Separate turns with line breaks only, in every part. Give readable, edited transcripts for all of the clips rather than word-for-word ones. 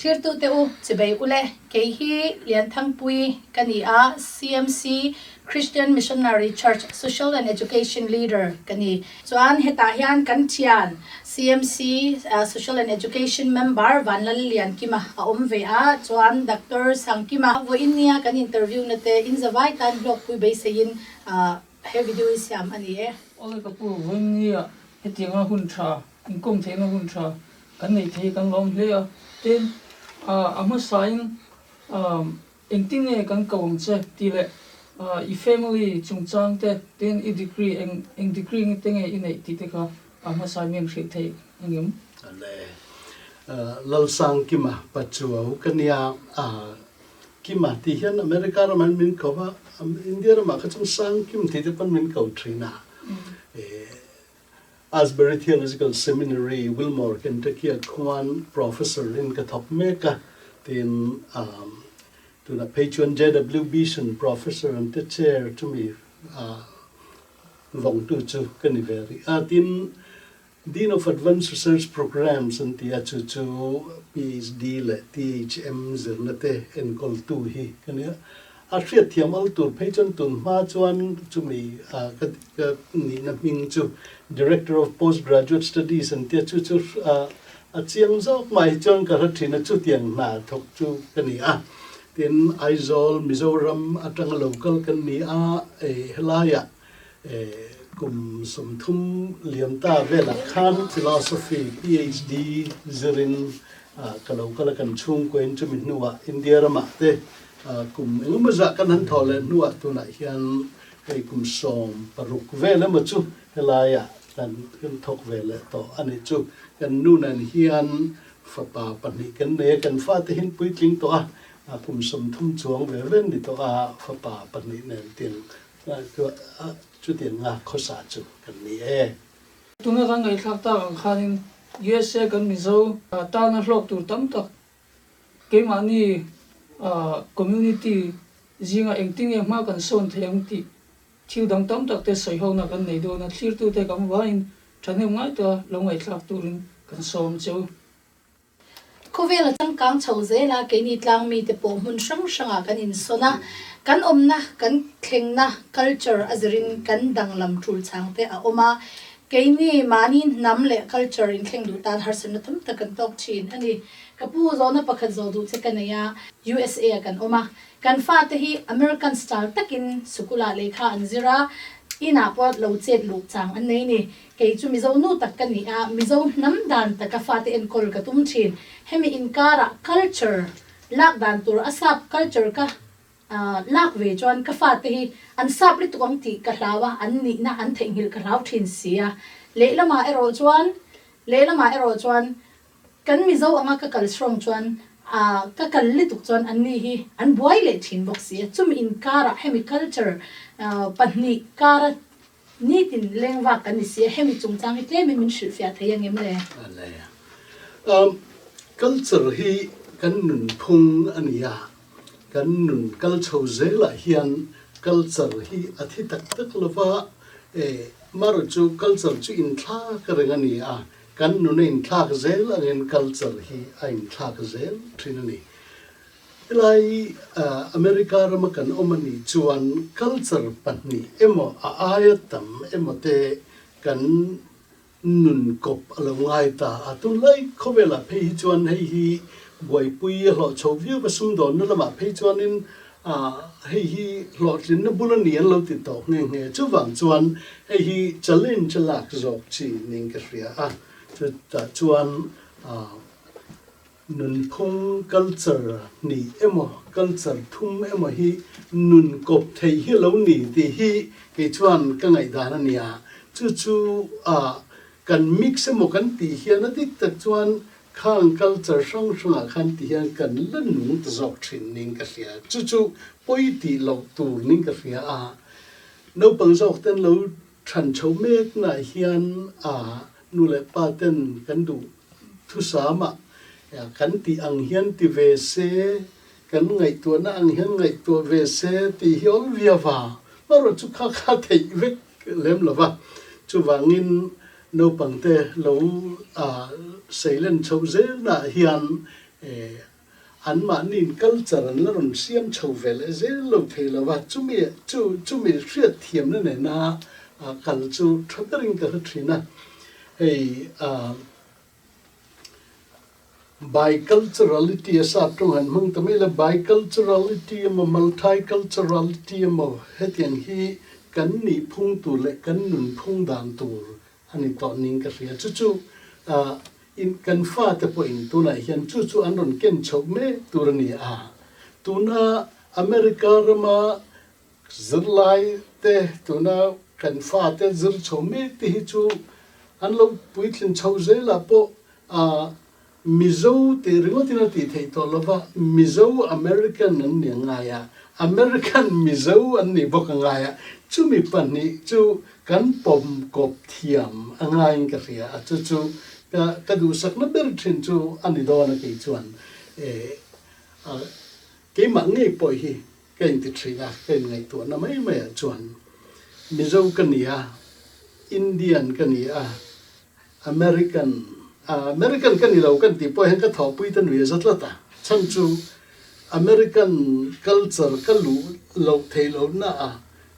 Thlirtute u, chibei ule, kei hi Lianthangpuii ka ni a, CMC, Christian Missionary Church Social and Education Leader ka ni. Chuan hetah hian kan thian CMC Social and Education Member Vanlalliankima a awm ve a, chuan Doctor Sangkima vawiin nia kan interview na te in zavai tan hlawkpui beiseiin he video hi siam a ni e.
Awle ka pu, vawiin nia hetianga hun tha, inkawm theihna hun tha kan neih thei kan lawm hle a, tin a hmasain engtin nge kan ko ang che tih leh i family chungchang te, tin i degree eng eng degree te nge i neih tih te kha a hmasain mi an hrilh theih engem?
Le Lalsangkima Pachuau ka nia, Kima tih hian America ramah hian min ko va, India ramah kha chuan Sangkim tih te pawn min ko thin a. Asbury Theological Seminary, Wilmore, Kentucky-ah khuan Professor in ka thawk mek a, tin tunah phei chuan JW Beeson Professor an te chair chumi vawngtu chu ka ni ve rih a, tin Dean of Advanced Research Programs an ti a, chu chu PhD leh THM zirna te enkawltu hi ka ni a. A hriatthiam al tur phei chuan tun hma chuan chumi ka ka nihna hming chu Director of Postgraduate Studies an tia, chu chu a chiang zawk mai hi chuan ka hre thin a, chutiang hna thawk chu ka ni a. Tin, Aizawl, Mizoram atanga lo kal kan ni a, helaiah kum 30 liam ta velah khan Philosophy PhD zirin ka lo kal a, kan chhungkuain chumi hnuah India ramah te kum engemaw zah kan han thawh leh hnuah tunah hian hei kum 16 vel emaw chu helaiah kan thawk ve leh tawh a nih chu. Kan nu nen hian fapa pahnih kan nei a, kan fate hi an puitling tawh a, kum 30 chuang ve vel ni tawh a, fapa pahnih nen tiang Chutianga khawsa chu kan ni e.
Tuna kan ngaihthlak tak ang khanin USA kan Mizo tana hlawk tur tam tak keimahni community zinga engtinge hma kan sawn thei ang tih thil dang tam tak te sawi hona kan nei dawn a, thlirtute kan vaiin thahnem ngai ta lo ngaihthlak turin kan sawm che u.
Khawvel a changkang chho zel a, keini tlang mite pawh hmun hrang hrangah kan insawn a, kan awmna, kan thlengna, culture a zirin kan danglam tul chang te a awm a, keini mahni hnam leh culture inthleng duh tan harsatna tam tak kan tawk thin a ni. Ka pu zawhna pakhat zawh duh che ka nei a, USA ah kan awm a, Kan fate hi American style takin sikulah lehkha an zir a, inah pawh lo chet luh chang an nei ni. Kei chu Mizo nu tak ka ni a, Mizo hnam dan taka fate enkawl ka tum thin. Hemi inkarah culture lak dan tur a sap culture ka lak ve chuan ka fate hi an sap lutuk ang tih ka hlau a, an nihna an theihnghilh ka hlau thin si a. Lehlamah erawh chuan lehlamah erawh chuan Kan Mizo anga ka kal strong chuan ah ka kal lutuk chuan anni hi an buai leh thin bawk si a, chumi inkarah hemi culture pahnih kara nitin leng vak kan ni si a, hemi chungchang hi tlemin min hrilhfiah thei angem le?
Ale. Culture hi kan nunphung a ni a, kan nun kal chho zelah hian culture hi a thi tak tak lova, marawh chu culture chu inthlak reng a ni a, Kan nun a inthlak zel angin culture hi a inthlak zel thin a ni. Helai America rama kan awm a nih chuan culture pahnih emaw a aia tam emaw te kan nun kawp a lo ngai ta a. Tunlai khawvelah phei hi chuan hei hi buaipui a hlawh chho viau a, sumdawnna lamah phei chuanin Hei hi hlawhtlinna bul a ni an lo ti tawh nghe nghe. Chuvang chuan hei hi challenge a lak zawk chi niin ka hria a. Chutah chuan nunphung culture hnih emaw culture thum emaw hi nun kawp thei hi a lo ni tih hi kei chuan ka ngaihdan a nia. Chu chu kan mix emaw kan tih hian a dik tak chuan Khang culture hrang hrangah khan ti hian kan la nung ta zawk thin ning ka hria. Chu chu pawi tih loh tur ning ka hria a. Naupang zawk ten lo than chho mek naah hian a nu leh pa ten kan duh thusam a, kan tih ang hian ti ve se, kan ngaihtuahna ang hian ngaihtuah ve se tih hi awl viau va. Marawh chu kha kha theih vek lem lo va. Chuvangin Naupangte lo seilen chhoh zelnaah hian Anmahniin culture an la rawn siam chho ve leh zel lo thei lo va, chumi chu chumi hriatthiamna nena kal chu tha berin ka hre thin a. Hei biculturality a sap tawng han hmang ta mai la, biculturality emaw multiculturality emaw hetiang hi kan nihphung tur leh kan nunphung dan tur a ni tawh ning ka hria. Chu chu in kan fate pawhin tunah hian chu chu an rawn ken chhoh mek tur a ni a. Tuna America rama zirlai te, tuna kan fate zir chho mek te hi chu an lo puitlin chho zelah pawh Mizo tih ringawtin a tih theih tawh lo va, Mizo American an ni a ngai a, American Mizo an nih bawk a ngai a, chumi pahnih chu kan pawm kawp thiam a ngaiin ka hria a, chu chu ka ka duhsakna ber thin chu a ni dawn a kei chuan keimah ngei pawh hi ka inti thin a, ka inngaihtuahna mai maiah chuan Mizo ka ni a, Indian ka ni a, American, American ka ni lo kan tih pawh hian ka thawhpui ta nui a za tlat a, chhan chu American culture ka luh loh theih lohna a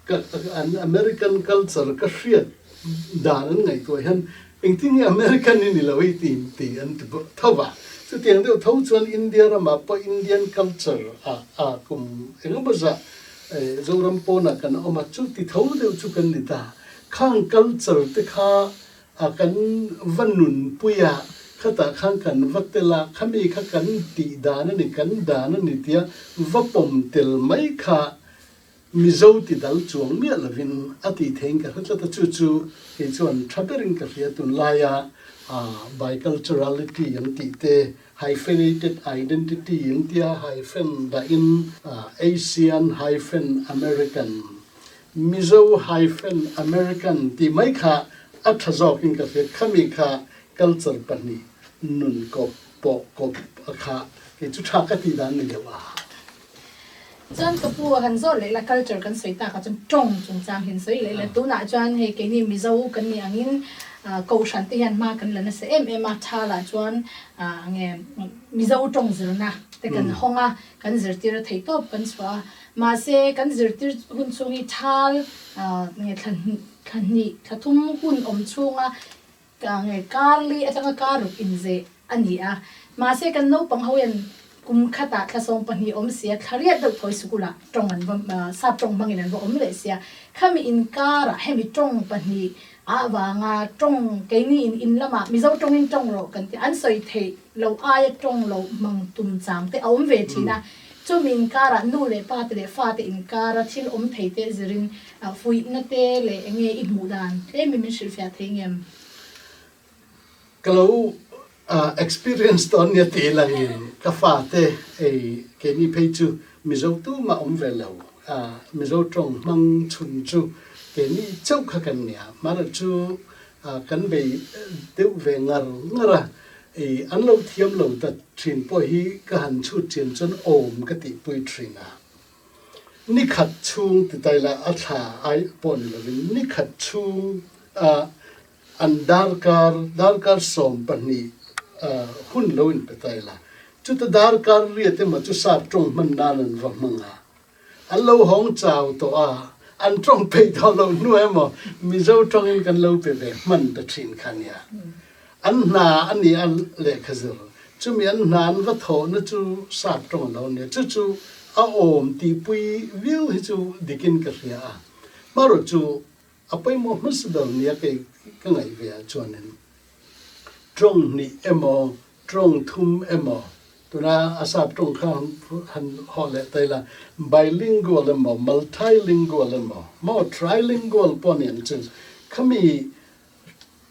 ka an American culture ka hriat dan an ngaihtuah hian engtin nge American i ni lo i ti tih an ti tho va. Chutiang deuh tho chuan India ramah pawh Indian culture ah a kum engemaw zah Zoram pawnah kan awm a, chuti tho deuh chu kan ni ta. Khang culture te kha a kan va nunpui a, khatah khan kan va tel a, khami kha kan tih dan a ni, kan dan a ni tia va pawm tel mai kha Mizo ti dal chuang miah lovin a tih theiin ka hre tlat a, chu chu kei chuan tha berin ka hria tunlaia biculturality an tih te, hyphenated identity an tia hyphen dahin Asian hyphen American Mizo hyphen American tih mai kha a tha zawkin ka hria, khami kha culture pahnih nun kawp pawh kawp a kha kei chu tha ka tih dan ni deuh a.
Chuan ka pu a han zawt leh la culture kan sawi tak ah chuan tawng chungchang hi an sawi leh la, tunah chuan hei keini Mizo kan nih angin kohhran te hian hma kan la nasa em em a, tha lah chuan nge Mizo tawng zirna te kan hawng a, kan zirtir a theihtawp kan chhuah a, Mahse, kan zirtir hun chhung hi thal nge thla thla hnih thla thum hun awm chhunga nge kar li atanga kar ruk inzeh a ni a. Mahse, kan naupang ho hian kum khatah thla 12 awm sia, thla riat deuh thawi sikulah tawng an va sap tawng hmangin an va awm leh sia. Khami inkarah hemi tawng pahnih ah vanga tawng keini in in lamah Mizo tawngin tawng rawh kan ti an sawi theih loh aia tawng lo hmang tum chang te a awm ve thin a. Chumi inkarah nu leh pa te leh fa te inkara thil awm thei te zirin fuihna te leh enge i hmuh dan tlem in min hrilhfiah thei ngem?
Ka lo experience tawn nia tih langin ka fa te ei keini phei chu Mizo tumah awm ve lo, Mizo tawng hmang chhun chu keini chauh kha kan nia, hmara chu kan bei deuh ve ngar ngar a, I an lo thiam lo ta thin pawh hi ka han chhut chian chuan awm ka tihpui thin a. Ni khat chhung ti tai la a thla ai pawh ni lovin ni khat chhung a an darkar darkar 12 hun lo in pe tai la chuta darkar riat emaw chu sap tawng hman nan an va hmang a. An lo hawng chau tawh a, an tawng peih tawh loh hnu emaw Mizo tawngin kan lo pe ve hman ta thin kha nia. An hna a ni a lehkha zir, chumi an hna an va thawhna chu sap tawng a lo nia. Chu chu a awm tihpui viau hi chu dikin ka hria a, hmarawh chu a pawimawh hmasa ber nia kei ka ngaih ve ah chuanin tawng hnih emaw Tawng thum emaw, tuna a sap tawng kha han hawh leh ta ila, bilingual emaw, multilingual emaw, maw trilingual pawh ni ang chu, khami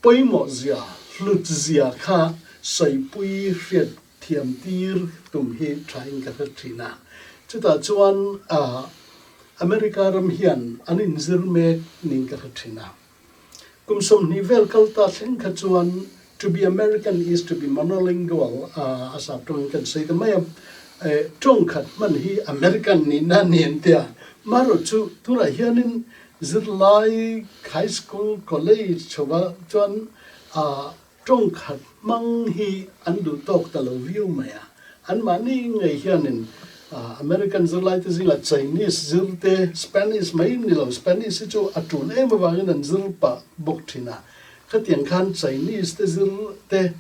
pawimawh zia, hlut zia kha sawipui hriat thiam tir tum hi thain ka hre thin a. Chutah chuan America ram hian an inzir mek niin ka hre thin a. Kum 20 vel kal ta thleng kha chuan to be American is to be monolingual a sap tawngin kan sawi ta mai a, tawng khat hman hi American nihna a ni an ti a, marawh chu tunah hianin zirlai high school, college chhova chuan tawng khat hmang hi an duh tawk ta lo viau mai a. Anmahni ngei hianin American zirlaite zingah Chinese zir te, Spanish mai ni lo, Spanish hi chu a tul em avangin an zir pah bawk thin a. Khatiang khan Chinese te zir te,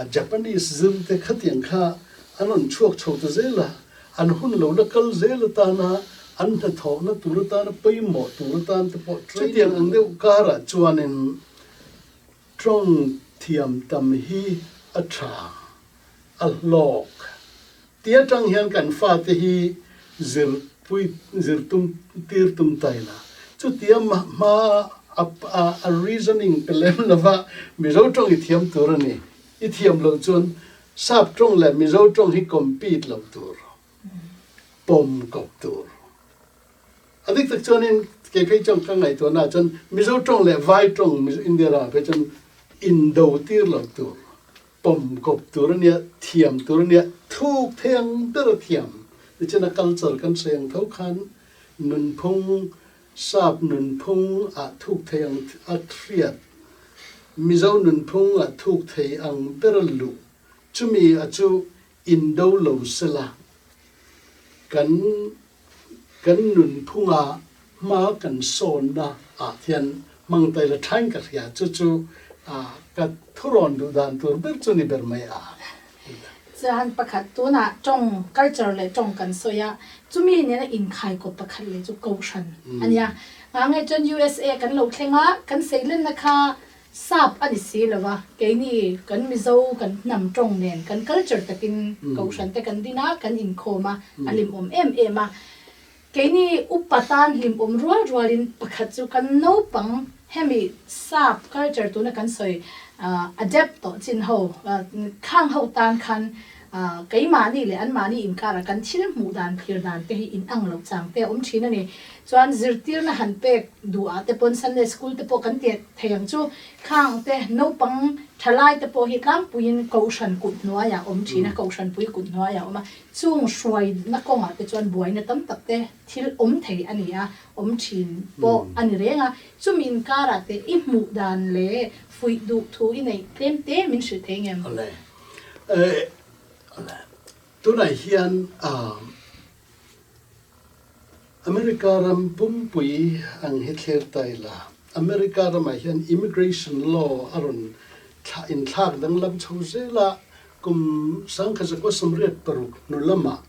Japanese zir te khatiang kha an rawn chhuak chho ta zel a. An hun lo la kal zel atana an hnathawhna tur atana pawimawh tur atan te pawh chutiang ang deuh karah chuanin tawng thiam tam hi a tha, a hlawk. Ti atang hian kan fate hi zirpui zir tum tir tum ta ila. Chutia hma a reasoning pe lem lova Mizo tawng i thiam tur a ni. I thiam loh chuan Sap tawng leh Mizo tawng hi compete lo tur, pawm kawp tur. A dik tak chuanin kei phei chuan ka ngaihtuahna ah chuan Mizo tawng leh Vai tawng India ramah phei chuan indo tir lo tur, pawm kawp tur a nia, thiam tur a nia, thuk thei ang ber a thiam. Tichuan a culture kan sawi ang tho khan nunphung Sap nunphung ah thuk thei ang a hriat, Mizo nunphung ah thuk thei ang ber a luh, chumi a chu indo lo sela, kan kan nunphung ah hma kan sawnna ah hian hmang ta ila thain ka hria, chu chu ka thurawn duh dan tur ber chu ni ber mai a.
Chuan pakhat tunah tawng, culture leh tawng kan sawi a, chumi nena inkhaikawp pakhat leh chu Kohhran a nia. Ngange chuan USA kan lo thleng a, kan seilenna kha sap a ni si lo va, keini kan Mizo kan hnam tawng nen kan culture takin Kohhran te kan din a, kan inkhawm a, a hlimawm em em a. Keini upa tan hlimawm rual rualin pakhat chu kan naupang hemi sap culture tuna kan sawi adapt tawh chin ho khang ho tan khan keimahni leh anmahni inkara kan thil hmuh dan thlir dan te hi in ang loh chang te a awm thin a ni. Chuan zirtirna han pek duh ah te pawn Sunday school te pawh kan ti thei ang chu khang te naupang thalai te pawh hi tlangpuiin kohhran kut hnuaiah a awm thin a, kohhran pui kut hnuaiah a awm a. Chung hruaina kawngah te chuan buaina tam tak te thil awm thei a ni a, awm thin pawh a ni reng a. Chumi inkarah te i hmuh dan leh fuih duh thu i neih tlem te min hrilh thei ngem?
Awle. Awle. Tunah hian America ram pumpui ang hi thlir ta ila, America ramah hian immigration law a rawn inthlak danglam chho zel a, kum 1986 hnu lamah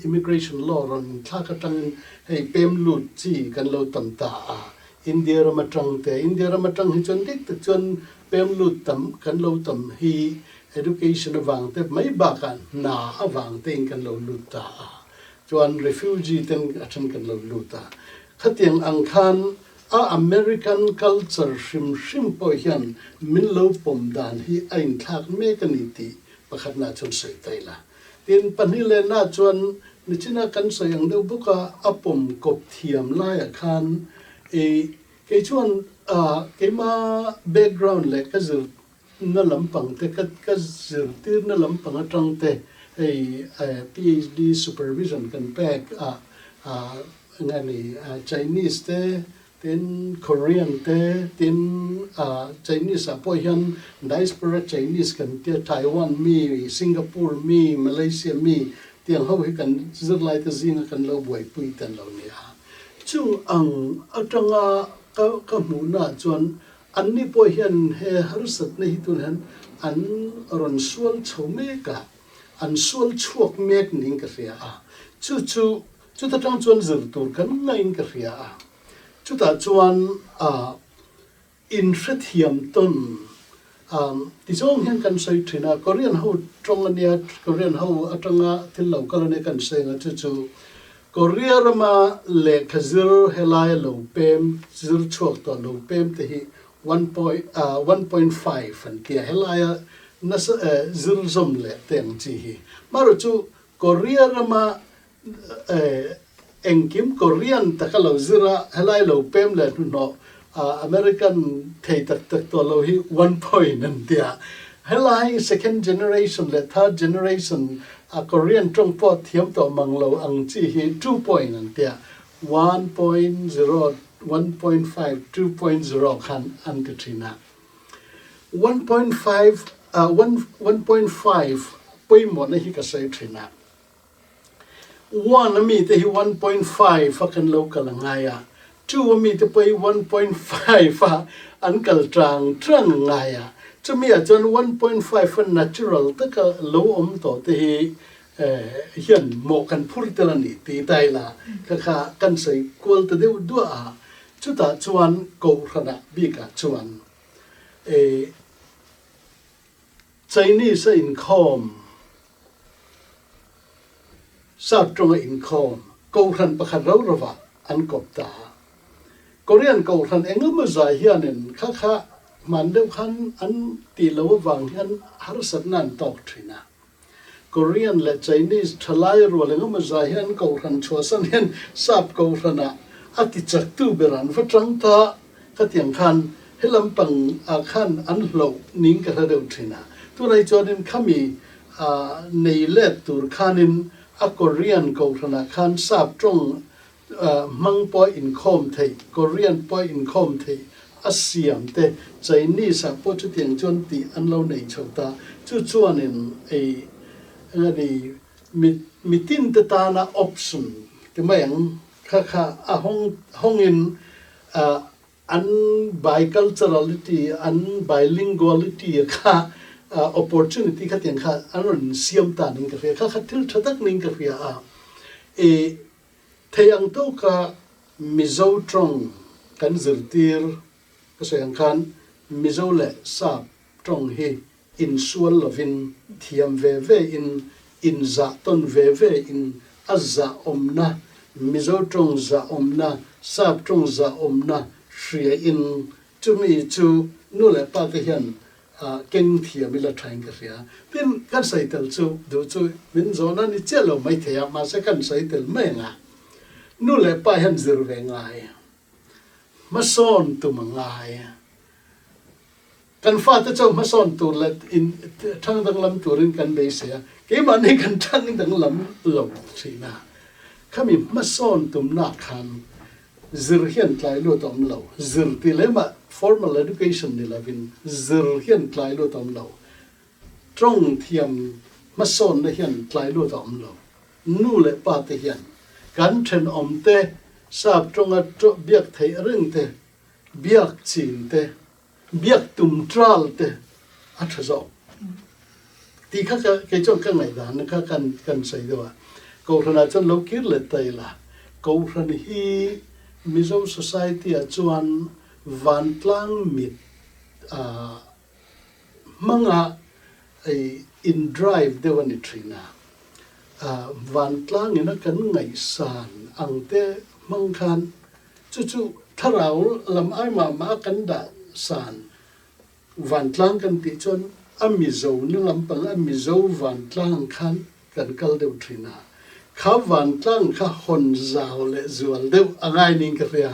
immigration law rawn inthlak atangin hei pem lut chi kan lo tam ta a, India ram atang te, India ram atang hi chuan dik tak chuan pem lut tam kan lo tam hi education avang te mai bakah hna avang tein kan lo lut ta a. Chuan refugee ten a then kan lo lut a, khatiang ang khan a American culture hrim hrim pawh hian min lo pawm dan hi a inthlak mek a ni tih pakhatna chuan sawi ta ila. Tin, pahnih lehna chuan nichina kan sawi ang deuh bawk a, a pawm kawp thiam laiah khan i kei chuan keima background leh ka zir na lampang te ka ka zirtirna lampang atang te hei PhD supervision kan pek a eng a ni Chinese te tin Korean te tin Chinese ah pawh hian diaspora Chinese kan tia Taiwan mi Singapore mi Malaysia mi tiang ho hi kan zirlai te zinga kan lo buaipui te an lo ni a chung ang atanga ka ka hmuhna ah chuan Anni pawh hian he harsatna hi tun hian an rawn sual chho mek a, an sual chhuak mek niin ka hria a. Chu chu chuta tang chuan zir tur kan ngaiin ka hria a. Chutah chuan inhrethiam tawn tizawng hian kan sawi thin a, Korean ho tawng a nia, Korean ho atanga thil lo kal a nia kan sawi ang a, chu chu Korea rama lehkha zir helaia lo pem, zir chhuak tawh lo pem te hi 1.5 an ti a, helaia nasa zir zawm leh te ang chi hi. Marawh chu Korea rama engkim Korean taka lo zir a, helai lo pem leh hnuhnawh American thei tak tak tawh lo hi one point an ti a. Helai second generation leh third generation a Korean tawng pawh thiam tawh mang lo ang chi hi two point an ti a, 1.0, 1.5, 2.0 khan an ti thin a. 1.5, 1.5 pawimawhna hi ka sawi thin a. One a mite hi 1.5 a kan lo kal a ngai a, two a mite pawh hi 1.5 a an kal tang tang a ngai a. Chumi ah chuan 1.5 a natural taka lo awm tawh te hi hian mawh kan phur tel a ni tih ta ila kha kha kan sawi kual ta deuh duah a. Chutah chuan Kohhranah bikah chuan Chinese a inkhawm, Sap tawnga inkhawm Kohhran pakhat ro rovah an kawp ta a. Korean Kohhran engemaw zai hianin kha kha hman deuh khan an tih loh avang hian harsatna an tawk thin a. Korean leh Chinese thalai rual engemaw zai hian Kohhran chhuahsan hian Sap Kohhranah a ti chaktu ber an va tang ta. Khatiang khan he lampang ah khan an hloh ning ka hre deuh thin a. Tunah chuanin khami nei let tur khanin a Korean Kohhranah khan Sap tawng hmang pawh inkhawm theih, Korean pawh inkhawm theih a siam te, Chinese ah pawh chutiang chuan tih an lo nei chho ta. Chu chuanin ei eng a ni mitin te tana option ti mai ang kha kha a hawng hawngin an biculturality, an bilinguality kha opportunity kha tiang kha an rawn siam ta ning ka hria. Kha kha thil tha tak ning ka hria a. E Thei ang tawka Mizo tawng kan zirtir ka sawi ang khan Mizo leh Sap tawng hi insual lovin thiam ve ve in inzah tawn ve ve in a zahawmna Mizo tawng zahawmna Sap tawng zahawmna hria in chumi chu nu leh pa te hian keng thiam ila thain ka hria. Tin, kan sawi tel chu duh chu min zawhna ni chiah lo mai thei a, mahse kan sawi tel mai ang a. Nu leh pa hian zir ve ngai, hmasawn tum a ngai. Kan fate chu hmasawn tur leh in thang danglam turin kan beisei a, keimahni kan thang danglam lo thin a. Khami hmasawn tumna khan Zir hian tlai lut awm lo. Zir ti lemah formal education ni lovin zir hian tlai lut awm lo. Tawng thiam hmasawnna hian tlai lut a awm lo. Nu leh pa te hian kan thenawm te sap tawnga biak theih reng te, biak chin te, biak tum tral te a tha zawk tih kha ka kei chuan ka ngaihdan kha kan kan sawi deuh a. Kohhranah chuan lo kir leh ta ila, Kohhran hi Mizo society ah chuan vantlang mit ah hmanga in drive deuh a ni thin a. Vantlang ina kan ngaihsan ang te hmang khan Chu chu thlarau lam ai mah mah a kan dah san vantlang kan tih chuan a Mizo na lampang a Mizo vantlang khan kan kal deuh thin a, kha vantlang kha hawn zau leh zual deuh a ngai niin ka hria.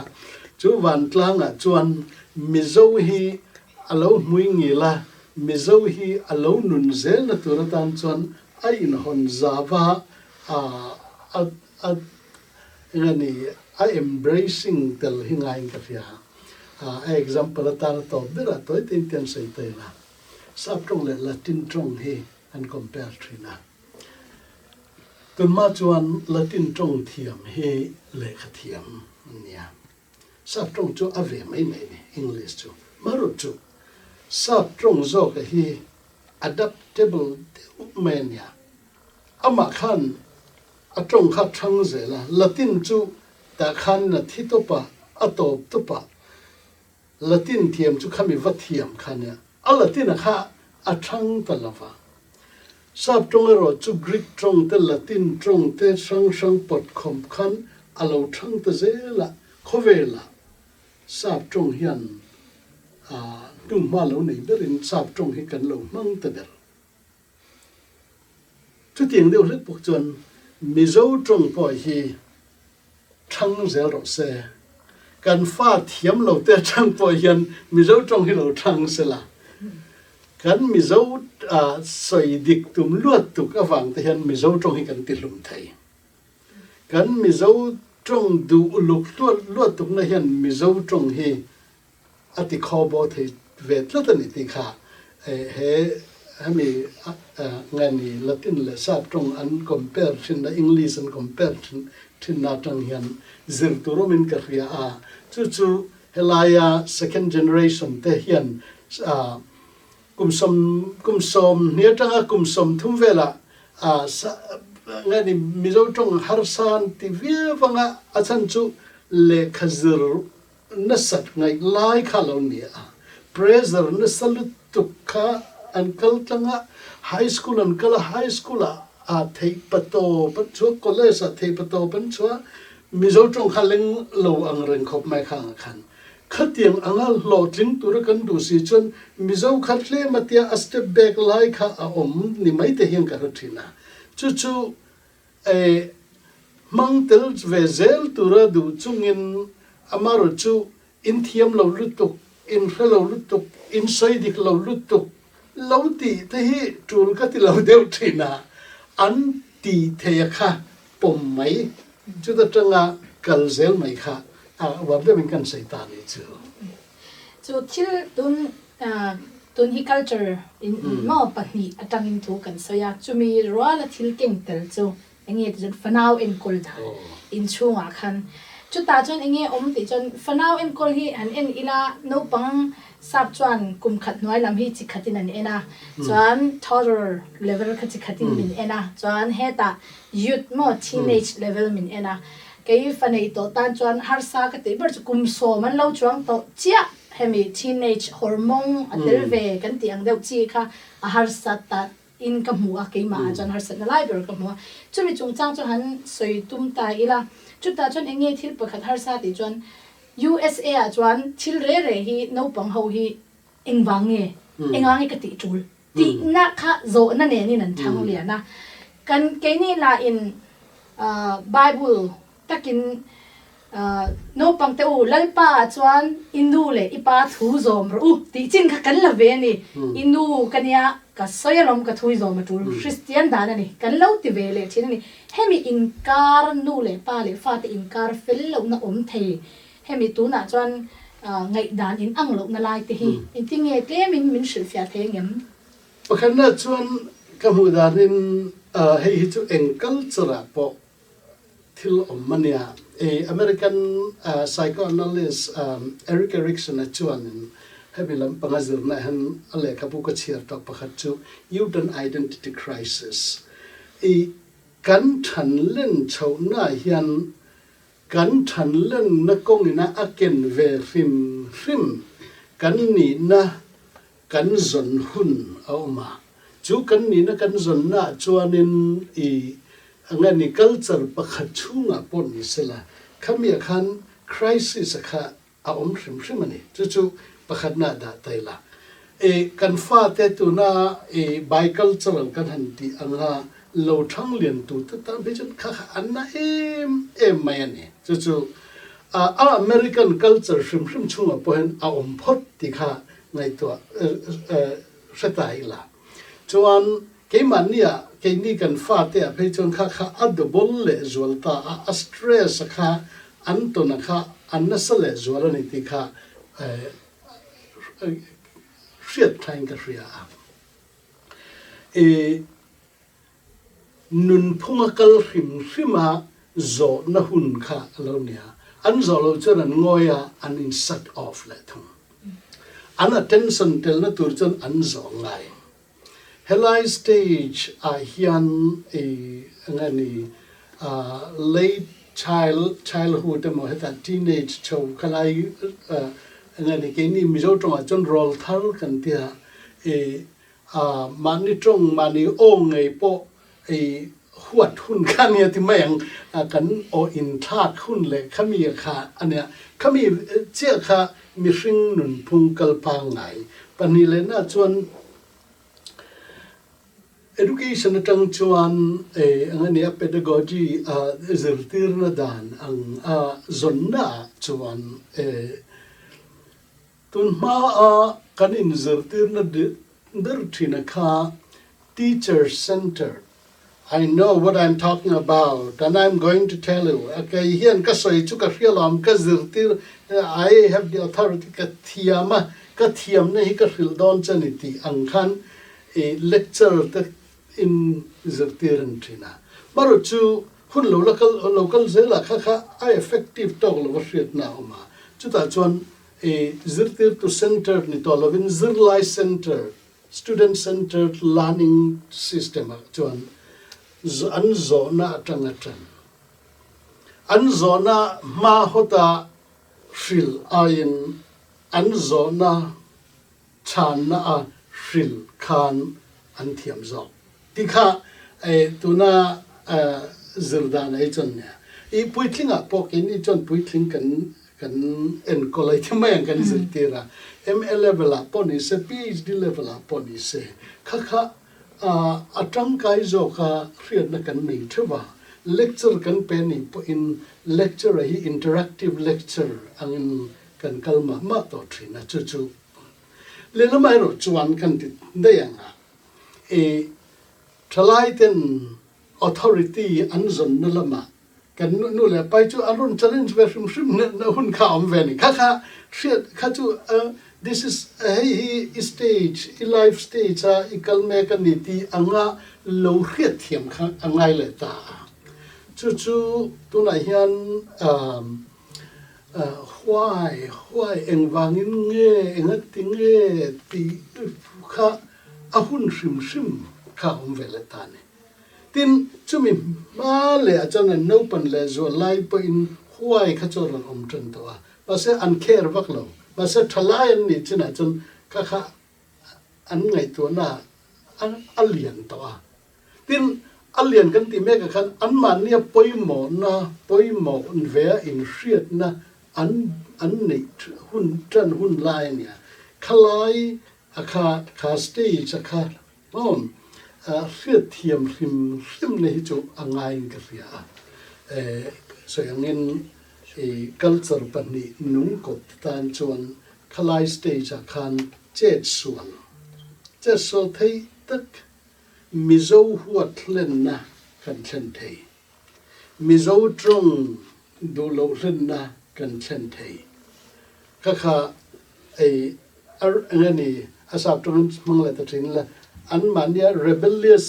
Chu vantlang ah chuan Mizo hi a lo hmui ngil a, Mizo hi a lo nun zel na tur atan chuan a inhawn zau a, a a Eng a ni, a embracing tel hi ngaiin ka hria. A example atan a tawp berah tawi tein te an sawi ta ila. Sap tawng leh Latin tawng hi an compare thin a. Tunhma chuan Latin tawng thiam hi lehkha thiam an nia. Sap tawng chu a ve mai mai a ni, English chu. Hmarawt chu sap tawng zawka hi adaptable deuh mai a nia. Amah khan a tawng kha thang zel a, Latin chu tah khan a thi tawp a, a tawp tawp a, Latin thiam chu khami va thiam kha nia, a Latin a kha a thang ta lo va. Sap tawng erawh chu Greek tawng te, Latin tawng te hrang hrang pawt khawm khan a lo thang ta zel a, khawvelah Sap tawng hian hnuhma lo nei berin Sap tawng hi kan lo hmang ta ber. Chutiang deuh hlek bawk chuan Mizo tawng pawh hi thang zel rawh se. Kan fa thiam lo te atang pawh hian Mizo tawng hi lo thang se la. Kan Mizo sawi dik tum luat tuk avang te hian Mizo tawng hi kan ti hlum thei. Kan Mizo tawng duh uluk hluat luat tukna hian Mizo tawng hi a ti khaw bo thei ve tlat a ni tih kha he hemi nge ni Latin leh Sap tawng an compare thin a, English an compare thin thinna atang hian zir tur awmin ka hria a, chu chu helaia second generation te hian kum sawm kum sawmhnih atanga kum 30 velah nge ni Mizo tawng harsa an ti viau anga a chhan chu lehkha zir nasat ngaih lai kha lo ni a, pressure nasa lutuk kha an kal tlang a, high school an kal a, high school ah ah theih patawp an chhuah, college ah theih patawp an chhuah, Mizo tawng kha leng lo ang reng khawp mai kha ang khan. Khatiang anga hlawhtling tura kan duh si chuan Mizo kha tlem a tia a step back lai kha a awm ni mai te hian ka hre thin a, chu chu E hmang tel ve zel tura duh chungin amarawh chu in thiam lo lutuk, in hre lo lutuk, in sawi dik lo lutuk lo tih te hi tul ka ti lo deuh thin a, an tih thei a kha pawm mai chuta tanga kal zel mai kha a uar deuhin kan sawi ta ni chu.
Chu thil tun tun hi culture in maw pahnih atangin thu kan sawi a, chumi ruala thil keng tel chu eng nge tih chuan fanau enkawl dan inchhungah khan chutah chuan eng nge awm tih chuan fanau enkawl hi han en ila naupang sap chuan kum khat hnuai lam hi chi khatin an en a, chuan toddler level kha chi khatin min en a, chuan hetah youth maw teenage level min en a. Kei fa nei tawh tan chuan harsa ka tih ber chu kum sawm an lo chuang tawh chiah. Hemi teenage hormone a tel ve kan tih ang deuh chi kha a harsa ta in ka hmu a, keimah ah chuan harsatna lai ber ka hmu a. Chumi chungchang chu han sawi tum ta ila, chutah chuan eng nge thil pakhat harsa tih chuan USA ah chuan thil re re hi naupang ho hi engvang nge, enga nge ka tih tul tihna kha zawhna nenin an thang lian a. Kan keini lahin Bible takin naupang te u Lalpa ah chuan i nu leh i pa thu zawm rawh u tih chin kha kan la ve a ni. I nu ka nia ka sawi alawm ka thu i zawm a tul Kristian dan a ni kan lo ti ve leh thin a ni. Hemi inkar nu leh pa leh fate inkar fel lohna awm thei Hemi tunah chuan ngaihdan in ang lohna lai te hi engtin nge tlemin min hrilhfiah thei angem?
Pakhatna chuan ka hmuh danin hei hi chu eng culture ah pawh thil awm a nia. American psychoanalyst Erik Erikson-a chuanin hemi lampanga zirna hian a lehkhabu ka chhiar tawh pakhat chu Youth and Identity Crisis i kan thanlen chhohnaah hian Kan thanlenna kawngina a ken ve hrim hrim kan nihna kan zawn hun a awm a. Chu kan nihna kan zawnnaah chuanin i anga ni culture pakhat chhungah pawh ni sela, khamiah khan crisis a kha a awm hrim hrim a ni. Chu chu pakhatna dah ta ila. I kan fate tuna i bicultural kan han tih anga lo thang lian tu te tan phei chuan kha kha an na em em mai a ni. Chu chu a American culture hrim hrim chhungah pawh hian a awm phawt tih kha ngaihtuah hre ta ila. Chuan keimahnia keini kan fate ah phei chuan kha kha a double leh zual ta a, a stress a kha an tawn a kha an nasa leh zual a ni tih kha hriat thain ka hria a. I nunphunga kal hrim hrima zawhna hun kha a lo nia. An zawh loh chuan an ngawi a, an in shut off leh thung. An attention telna tur chuan an zawh ngai. Helai stage ah hian i enge ni late child childhood emaw hetah teenage chho khalai enge ni keini Mizo tawngah chuan rawlthar kan tia i mahni tawng mahni aw ngei pawh i huat hun kha ania ti mai ang kan aw inthlak hun leh khami kha ania khami chiah kha mihring nunphung kal pangngai pahnih lehna chuan Education atang chuan eng a nia pedagogy a zirtirna dan ang a zawnna ah chuan tun hma a kan inzirtirna ber thin a kha teacher centered I know what I'm talking about and I'm going to tell you a kei hian ka sawi chu ka hria lo ang ka zirtir I have the authority ka thiam a ka thiamna hi ka hrilh dawn che ni tih ang khan. I lecture te in zirtir an thin a. Marawh chu hun lo la kal lo kal zelah kha kha a effective tawk lo a hriatna a awm a. Chutah chuan i zirtirtu centered ni tawh lovin zirlai centered, student centered learning system ah chuan an zawhna atanga tan. An zawhna hma hawta hrilh aiin an zawhna chhanna a hrilh khan an thiam zawk tih kha tuna zir dan ei chuan nia. I puitling ah pawh keini chuan puitling kan kan enkawl a, i mai ang kan zirtir a, MA level ah pawh ni se, PhD level ah pawh ni se, kha kha a tangkai zawk a hriatna kan nei theuh a, lecture kan pe nih pawhin lecture hi interactive lecture angin kan kal mah mah tawh thin a, chu chu lehlam erawh chuan kan ti daih ang a, i thalai ten authority an zawnna lamah kan nu leh pai chu an rawn challenge ve hrim hrim na hun kha a awm ve a ni. Kha kha hriat kha chu this is hei hi i stage i life stage a i kal mek a ni tih anga lo hriat thiam kha a ngai leh ta a, chu chu tunah hian Huai, huai, engvangin nge, engati nge tih kha a hun hrim hrim kha a awm ve leh ta a ni. Tin, chumi hma leh ah chuan an naupan leh zual lai pawhin huai kha chu a rawn awm tan tawh a, mahse an care vak lo. Mahse thalai an nih chinah chuan kha kha an ngaihtuahna a lian tawh a. Tin, a lian kan tih mek ah khan anmahnia pawimawhna, pawimawh ve a inhriatna an an neih hun tan hun lai a nia. Khalai a kha, kha stage a kha maw hriatthiam hrim hrim na hi chu a ngaiin ka hria a. Sawi angin i culture pahnih nung kawp tan chuan khalai stage ah khan chet sual, chet sual theih tak Mizo huat hlenna kan thlen thei. Mizo tawng duh loh hlenna kan thlen thei. Kha kha ei ar eng a ni, a sap tawngin hmang leh ta thin ila, anmahnia rebellious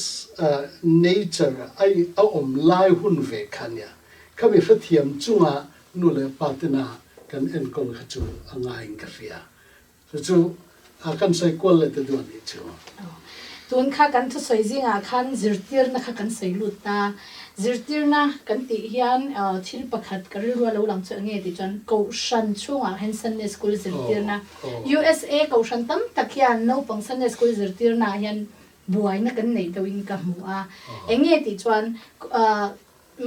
nature a a awm lai hun ve kha nia. Khami hrethiam chunga nu leh pa tena kan enkawl kha chu a ngaiin ka hria. Chu chu a kan sawi kual leh ta duh a nih chu.
Tun kha kan thusawi zingah khan zirtirna kha kan sawi lut ta. Zirtirna kan tih hian thil pakhat ka rilru a lo lang chu eng nge tih chuan Kohhran chhungah hian Sunday School zirtirna, USA Kohhran tam tak hian naupang Sunday School zirtirna ah hian buaina kan neih deuhin ka hmu a. Eng nge tih chuan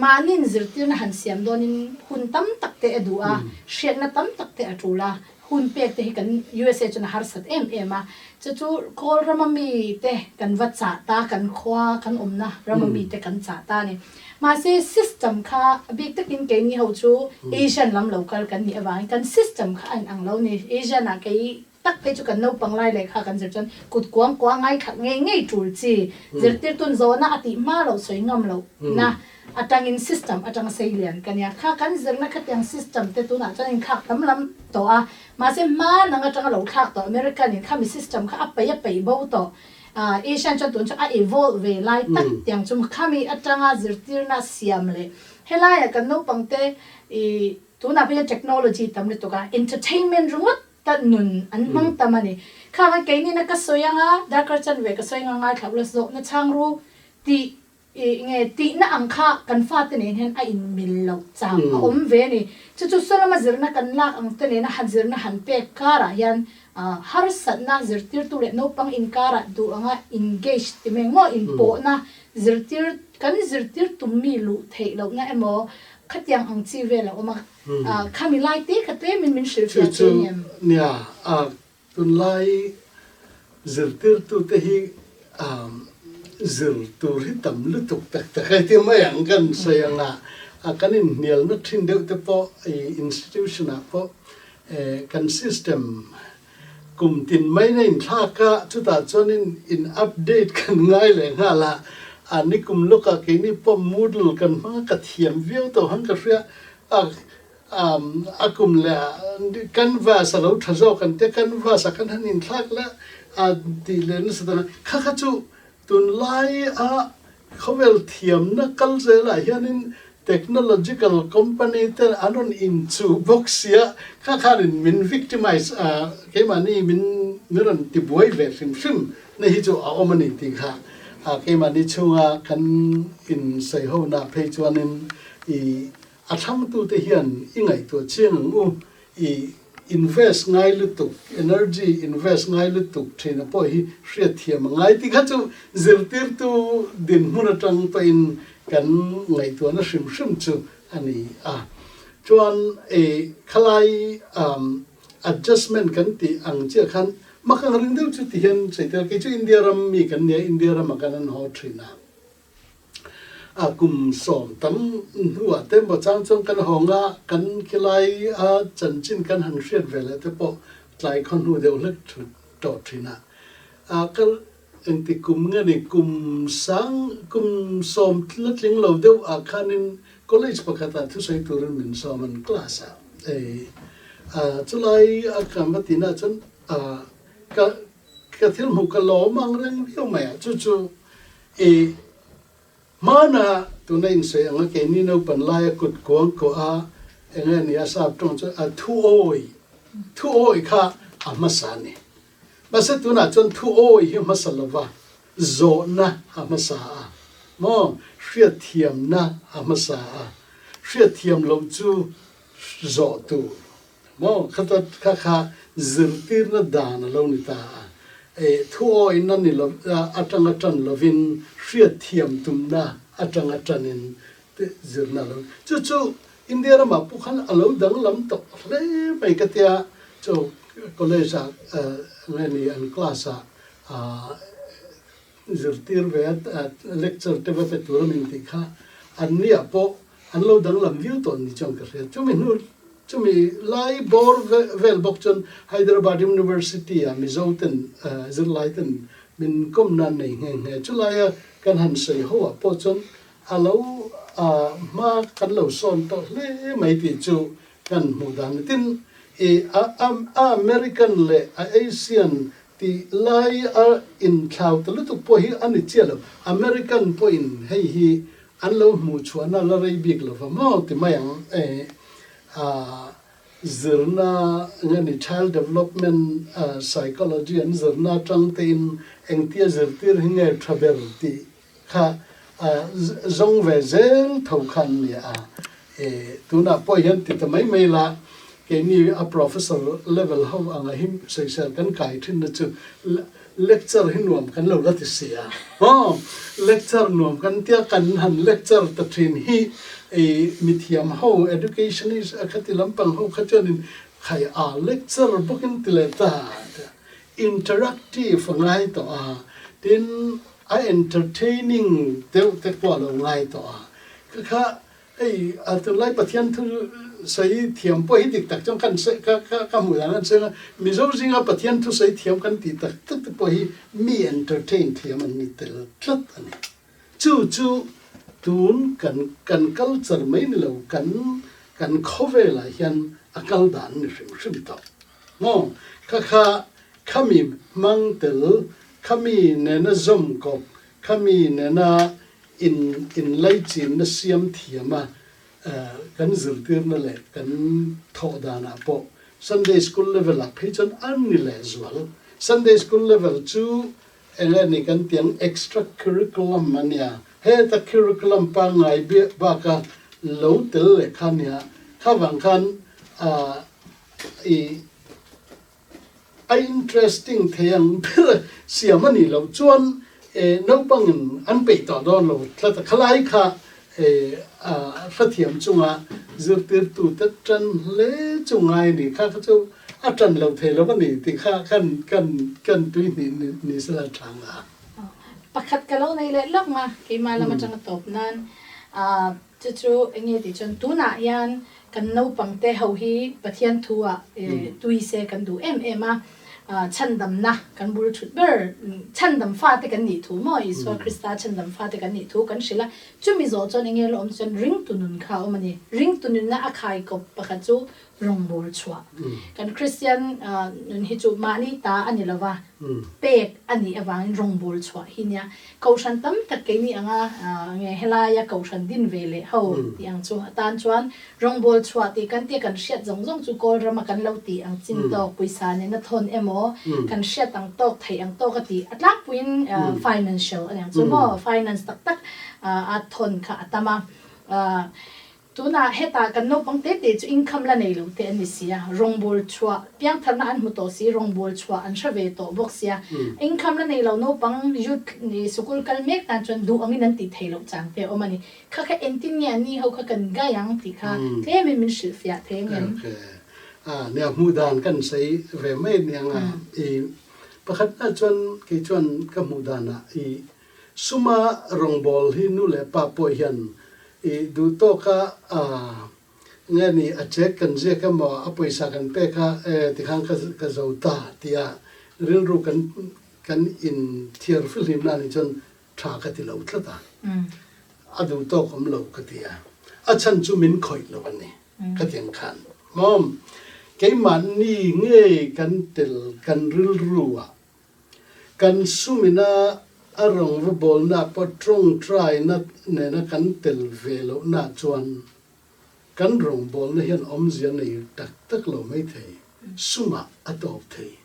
Mahniin zirtirna han siam dawnin hun tam tak te a duh a, hriatna tam tak te a tul a, hun pek te hi kan USA chuan a harsat em em a. Chu chu Kawl rama mi te kan va chah ta, kan khua kan awmna rama mi te kan chah ta a ni. Mahse system kha a bik takin keini ho chu Asian lam lo kal kan nih avangin kan system kha a inang lo ni. Asian ah kei Tak phei chu kan naupang lai lehkha kan zir chuan kut kuang kuang ngai khat ngei ngei tul chi zirtirtun zawhna a tih hma loh sawi ngam loh na atangin system atanga sei lian ka nia. Kha kan zirna khatiang system te tunah chuan inthlak tam lam tawh a, mahse hma nang atanga lo thlak tawh American in khami system kha a peih a peih bo tawh. Asian chuan tun chu a evolve ve lai tak tiang chu khami atanga zirtirna siam leh helaiah kan naupang te ih tunah pawh hian technology tam lutuk a entertainment ringawt Ka nun an hmang tam a ni. Khang a keinina ka sawi anga darkar chanve ka sawi anga ngaithla ula zawhna chhang ru tih ih nge tihna ang kha kan fate nen hian a inmil loh chang a awm ve a ni. Chu chu sawlama zirna kan lak ang te nena han zirna han pek karah hian harsatna zirtirtu leh naupang inkarah duh anga engage ti mai maw inpawhna zirtir kan zirtir tum mi luh theih lohna emaw khatiang ang chi vel a awm a. Khami lai te kha tlemin min hrilh fiah
che em? Chu chu nia, tunlai zirtirtute hi zir tur hi tam lutuk tak tak a ti mai ang kan sawi ang a, kan inhnialna thin deuh te pawh institution ah pawh kan system kum tin mai na inthlak a, chutah chuanin in update kan ngai leh nghal a, a nikum lawkah keini pawh Moodle kan hmang a, ka thiam viau tawh han ka hria a, a kum leh ah Canvas a lo tha zawk an tia, Canvas ah khan han inthlak leh a. a tih leh nasa tak a, kha kha chu tunlai a khawvel thiamna kal zelah hianin technological company te an rawn inchuh bawk sia, kha khanin min victimize a, keimahni min min rawn tibuai ve hrim hrim na hi chu a awm a ni tih kha keimahni chhunga kan insawihonaah phei chuanin i A thlangtute hian i ngaihtuah chiang ang u, i invest ngai lutuk, energy invest ngai lutuk thina pawh hi hriatthiam a ngai tih kha chu zirtirtu dinhmun atang pawhin kan ngaihtuahna hrim hrim chu a ni a. Chuan i khalai adjustment kan tih ang chiah khan mak ang ring deuh chu ti hian sawi tel, kei chu India ram mi kan nia, India ramah kan an haw thin a. A kum sawm tam hnuah te maw chang chuan kan hawng a, kan khilai a chanchin kan han hriat ve leh te pawh tlai khaw hnu deuh hlek tawh thin a. A ka engti kum nge ni kum sang kum sawm la tling lo deuh ah khanin college pakhatah thusawi turin min sawm an class ah ei a chulai a ka va tinah chuan a ka ka thil hmuh ka lawm ang reng viau mai a chu chu I hmana tuna insawi anga keini naupan laia kut kuang kuah a eng nge ni a sap tawng chu a thu awi thu awi kha a hmasa a ni. Mahse tunah chuan thu awi hi hmasa lova zawhna a hmasa a maw hriatthiamna a hmasa a hriatthiam loh chu zawh tur Maw khata kha kha zirtirna dan a lo ni ta a, eh thu awihna ni lo atanga tan lovin hriatthiam tumna atanga tanin zirna a lo ni. Chu chu India ramah pawh khan a lo danglam tawh hle mai ka tia, chu college ah nge ni an class ah zirtir ve a lecture te va pe tur a min tih kha an niah pawh an lo danglam viau tawh ni chuan ka hria. Chumi hnu chumi lai bawr vel bawk chuan Hyderabad University ah Mizo ten zirlai ten min kawm nan nei nghe nghe. Chulaia kan han sawi ho ah pawh chuan a lo hma kan lo sawn tawh hle mai tih chu kan hmuh dan a ni. Tin, i a American leh a Asian Tih lai a inthlau ta lutuk pawh hi a ni chiah lo. American pawhin hei hi an lo hmuh chhuahna la rei bik lo va maw ti mai ang e. Zirna nge ni child development psychology an zirna atang tein engtia zirtir hi nge tha ber tih kha zawng ve zel tho kha an ni a, tunah pawh hian ti ta mai mai la, keini a professor level ho anga hi sawisel kan kai thin na chu lecture hi nuam kan lo la ti si a, aw lecture nuam kan tia kan han lecture ta thin hi mithiam ho educationist a khati lampang ho kha chuanin khai a lecture bawkin ti leh ta interactive a ngai tawh a, tin a entertaining deuh te pawh a lo ngai tawh a, kha kha hei a tunlai Pathian thu sawi thiam pawh hi dik tak chuan kan sawi ka ka ka hmuh dan an sawi a, Mizo zinga Pathian thu sawi thiam kan tih tak tak te pawh hi mi entertain thiam an ni tel tlat a ni. Chu chu tun kan kan culture mai ni lo kan kan khawvelah hian a kal dan ni hrim hrim tawh. Maw kha kha khami hmang tel khami nena zawm kawp khami nena in inlaichinna siam thiam a kan zirtirna leh kan thawh danah pawh Sunday School level ah phei chuan an ni lehzual. Sunday School level chu eng nge ni kan tih ang extra curriculum a nia, heta curriculum pangngai baka lo tel leh kha a nia, kha vang khan i a interesting thei ang ber a siam a nih loh chuan naupangin an peih tawh dawn lo tlat a, khalai kha a hrethiam chunga zirtirtute tan hle chu ngai a ni, kha kha chu a tan lo thei lo a ni tih kha kan kan kan tui hnih ni sela tha nga.
Pakhat ka lo nei leh lawk nga keimah lam atanga tawp nan Chu chu eng nge tih chuan tunah hian kan naupangte ho hi Pathian thu ah tui se kan duh em em a. Chhandamna kan bul thut ber, chhandam fate kan nih thu maw, Isua Krista chhandam fate kan nih thu kan hrilh a, chumi zawh chuan enge la awm chuan ringtu nun kha a awm a ni. Ringtu nunna a khaikawp pakhat chu rawngbâwl chhuah. Kan Kristian nun hi chu mahni ta a ni lo va, pek a nih avangin rawngbâwl chhuah hi nia. Kohhran tam tak keini anga nge helaia kohhran din ve leh ho tih ang chu atan chuan Rawngbâwl chhuah tih kan tia kan hriat zawng zawng chu Kawl rama kan lo tih ang chin tawk, pawisa nena thawn emaw, kan hriat ang tawk, theih ang tawk a tih a tlangpuiin financial a niang chu maw, finance tak tak a thawn kha a tam a. Tunah hetah kan naupang te te chu income la nei lo te an ni si a, rawngbâwl chhuah piangtharna an hmu tawh si, rawngbâwl chhuah an hre ve tawh bawk sia, income la nei lo naupang youth sikul kal mek tan chuan duh angin an tih theih loh chang te a awm a ni. Kha kha engtin nge an ni ho kha kan gai ang tih kha tlemin min hrilh fiah thei ang em?
Okay. A nia hmuh dan kan sawi ve mai aniang a. I pakhatna chuan kei chuan ka hmuh danah i suma rawngbâwl hi nu leh pa pawh hian i duh tawka a nge ni a check kan ziak emaw a pawisa kan pek a e tikhan ka ka zo ta tia rilru kan kan inthiar fihlimna anih chuan tha ka ti lo tlat a, a duh tawk awm lo ka ti a, a chhan chu min khawih lo a ni ka ti ang khan maw keimahni ngei kan tel kan rilru ah kan sumina a rawng va bawlna pawh tawngtai na nena kan tel ve loh na chuan kan rawngbawlna hian awmzia nei tak tak lo maithei sumah a tawp thei.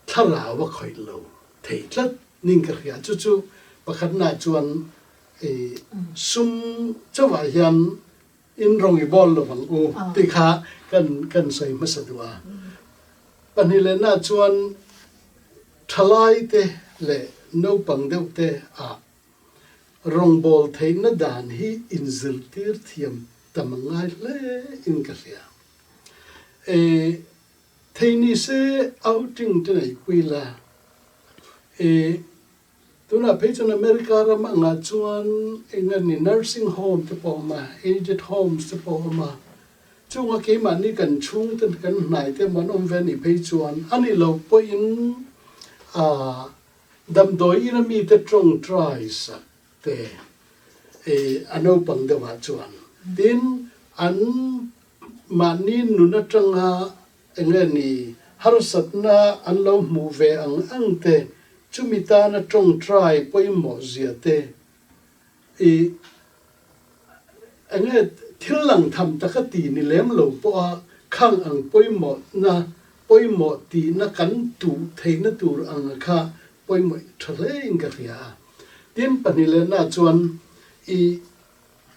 Thlarau a khawih lo thei tlat ning ka hria. Chu chu pakhatna chuan i sum chauhah hian in rawng i bawl lo vang u tih kha kan kan sawi hmasa duh a. Pahnih lehna chuan thalaite leh naupang deuhte ah rawngbâwl theihna dan hi inzirtir thiam tam a ngai hle in ka hria. I Thei ni se outing te nei pui la. I tunah phei chuan America ram angah chuan eng a ni nursing home te pawh a awm a, aged homes te pawh a awm a. Chunga keimahni kan chhungte kan hnai te emaw an awm ve anih phei chuan a ni lo pawhin ah damdawi ina mite tawngtai sak te i a naupang deuhah chuan tin an Mahni nun atanga eng nge ni harsatna an lo hmuh ve ang ang te, chumi tana tawngtai pawimawh zia te i eng nge thil lang tham taka ti ni lem lo pawha khang ang pawimawhna pawimawh tihna kan tuh theihna tur ang kha pawimawh tha hlein ka hria a. Tin, pahnihlehnah chuan i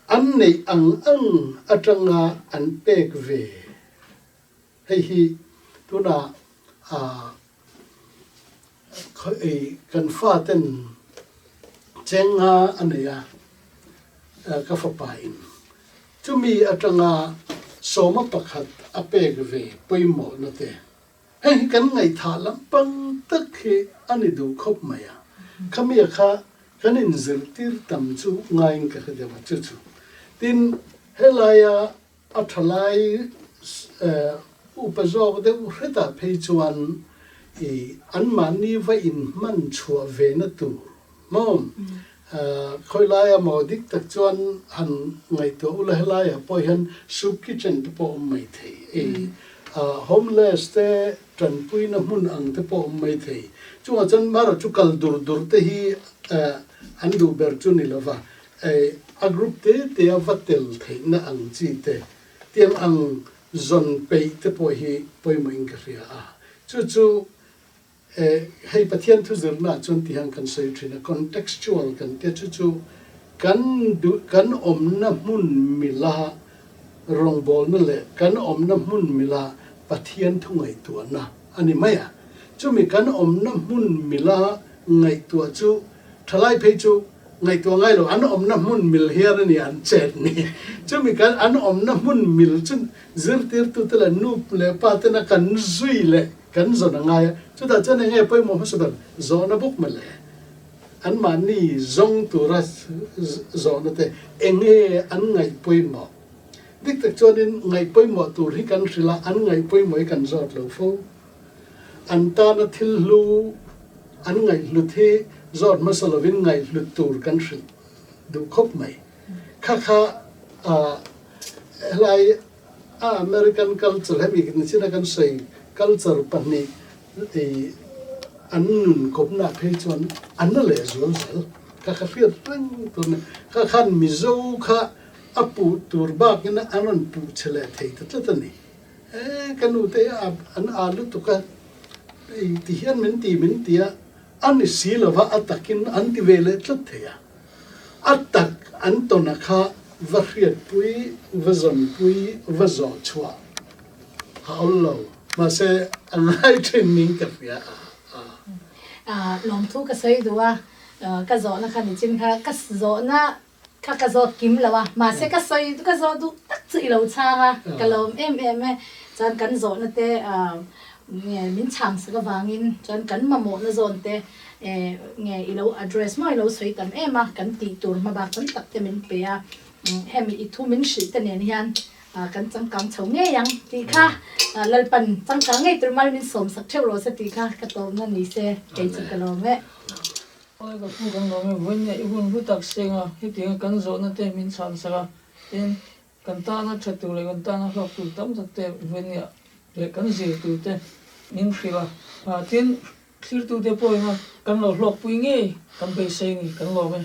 An neih ang ang atanga an pek ve. Hei hi tunah kan faten chenga a nei a, ka fapa in. Chumi atanga sawma pakhat a pek ve pawimawhna te. Hei hi kan ngaihthah lampang tak hi a ni duh khawp mai a, khamia kha kan inzirtir tam chu ngaiin ka hre deuh a, chu chu. Tin, helaia a thalai upa zawk deuh hretah phei chuan i anmahni va inhman chhuah ve na tur maw? Khawi laia maw dik tak chuan han ngaihtuah ula helaiah pawh hian soup kitchen te pawh awm mai thei i homeless te tanpuina hmun ang te pawh awm mai thei. Chungah chuan mara chu kal dur dur te hi an duh ber chu ni lova a group te te a va tel theihna ang chi te tiang ang zawn peih te pawh hi pawimawhin ka hria a. Chu chu Hei Pathian thu zirna chuan ti hian kan sawi thin a, contextual kan tia chu chu kan duh kan awmna hmun mila rawngbawlna leh kan awmna hmun mila Pathian thu ngaihtuahna a ni mai a. Chumi kan awmna hmun mila ngaihtuah chu thalai phei chu ngaihtuah ngai lo, an awmna hmun mil hian a ni an chet ni. Chumi kan an awmna hmun mil chu zirtirtute leh nu leh pa tena kan zui leh Kan zawn a ngai a, chutah chuan eng nge pawimawh hmasa ber? Zawhna bawk mawle. Anmahni zawng tura zawhna te eng nge an ngaih pawimawh? Dik tak chuanin ngaih pawimawh tur hi kan hrilh a, an ngaih pawimawh hi kan zawt lo fo. An tana thil hlu an ngaihhlut hi zawt hmasa lovin ngaihhlut tur kan hrilh duh khawp mai. Kha kha helai a American culture hemi nichina kan sawi culture pahnih an nun kawpnaah phei chuan a na leh zual zel. Kha kha hriat reng tur a ni. Kha khan Mizo kha a puh tur bakin an rawn puh che leh thei ta tlat a ni. E, ka nu te hi an a lutuk a, ti hian min ti min ti a, a ni si lova a takin an ti ve leh tlat thei a. A tak an tawna kha va hriatpui, va zawnpui, va zawh chhuah a awl lo. Mahse, a ngai thin ning ka hria a.
Lawmthu ka sawi duh a, ka zawhna kha nichin kha ka zawhna Kha ka zawt kim lo a, mahse ka sawi ka zawh duh tak chu i lo chhang a, ka lawm em em e. Chuan kan zawhna te nge min chhang sak avangin chuan kan mamawhna zawn te nge i lo address maw i lo sawi tam em a, kan tih tur hmabak tam tak te min pe a, hemi i thu min hrilh te nen hian kan changkang chho ngei ang tih kha Lalpan changkang ngei tur mal min sawm sak theuh rawh se tih kha ka tawmna ni se kei chu ka lawm e.
Awi ka pu kan lawm e, vawiin leh i hun hlu tak seng a, hetianga kan zawhna te min chhan sak a, tin, kan tana tha tur leh kan tana hlawk tur tam tak te vawiin leh leh kan zir tur te min hrilh a, tin, thlirtu te pawhin a kan lo hlawkpui ngei kan beisei ni kan lawm e.